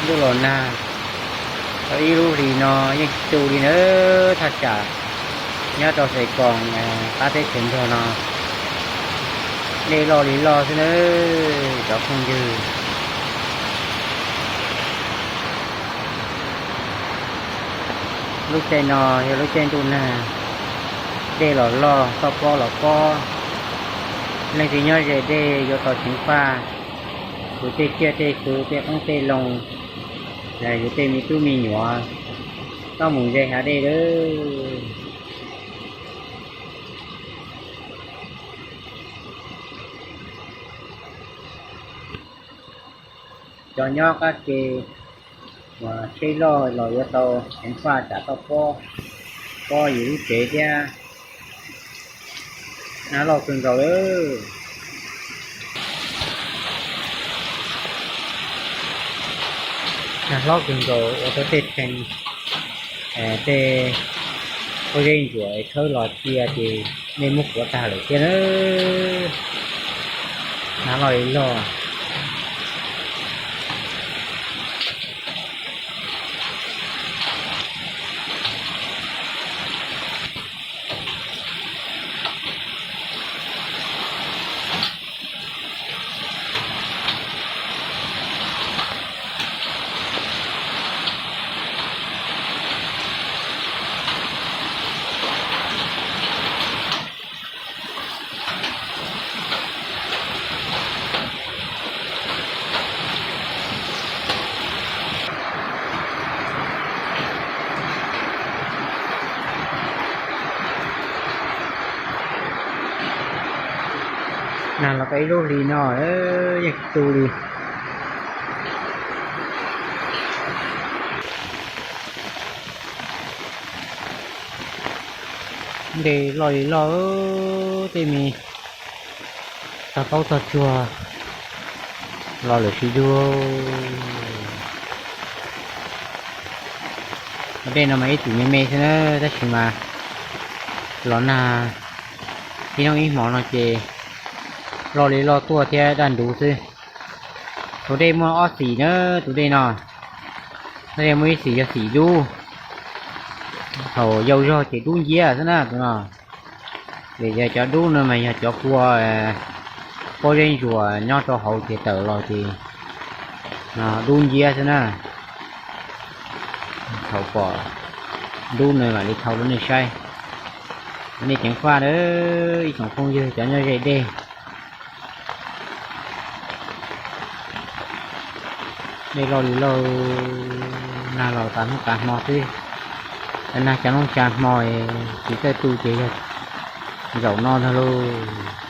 Ntuj los nag, tau ib lub hlis no yeej tsis tu li na. Thaj tsam nyob rau Xais Koos qab teb chaws Nplog no, dej loj li loj xwb na cov phooj ywg. Lub caij no yog lub caij ntuj nag, dej los loj, toj pob los pob. Leej twg nyob ze dej yuav tau ceev faj. Yus tej tsiaj tej txhu, tej qoob tej loo, yus tej me tub me nyuam, txhob mus ze hav dej lawm. Cov nyob qab ke uas tsheb loj los yuav tau ceev faj tsam toj pob pob yus lub tsev thiab. Nag loj kawg nkaus lawm. Nag hlob kawg nkaus ua rau tej rhees, tej pob zeb ntsuam khawb los cia ces dej muab kuav tag lawm thiab na. Nag loj li loj. Nag los tau ib lub hlis no, yeej tsis tu li. Dej loj li loj, tej me tog taub tog tsuag los lawm sib zug. Dej no mas ib txwm me me xwb na, tab sis mas los nag ib hnub ib hmo no ces loj li loj tuaj thiab daj ntuv xwb. Tus dej muaj ob xim na, tus dej no, tus dej muaj ib xim yog xim dub, thaum yau zog ces dub nciab xwb na tus no. Ces yog cov dub no mas yog cov kua pob zeb ntsuas nyob rau hauv ces tawm los ces dub nciab xwb na. Thaum pom dub no mam li thau rau nej saib. Nej ceev faj na ib tsoom phooj ywg cov nyob ze dej. Dej loj li loj, nag los tas hnub tas hmo xwb. Nag cov hnub cov hmo tsis txawj tu ces yog zaum no ntag lauj.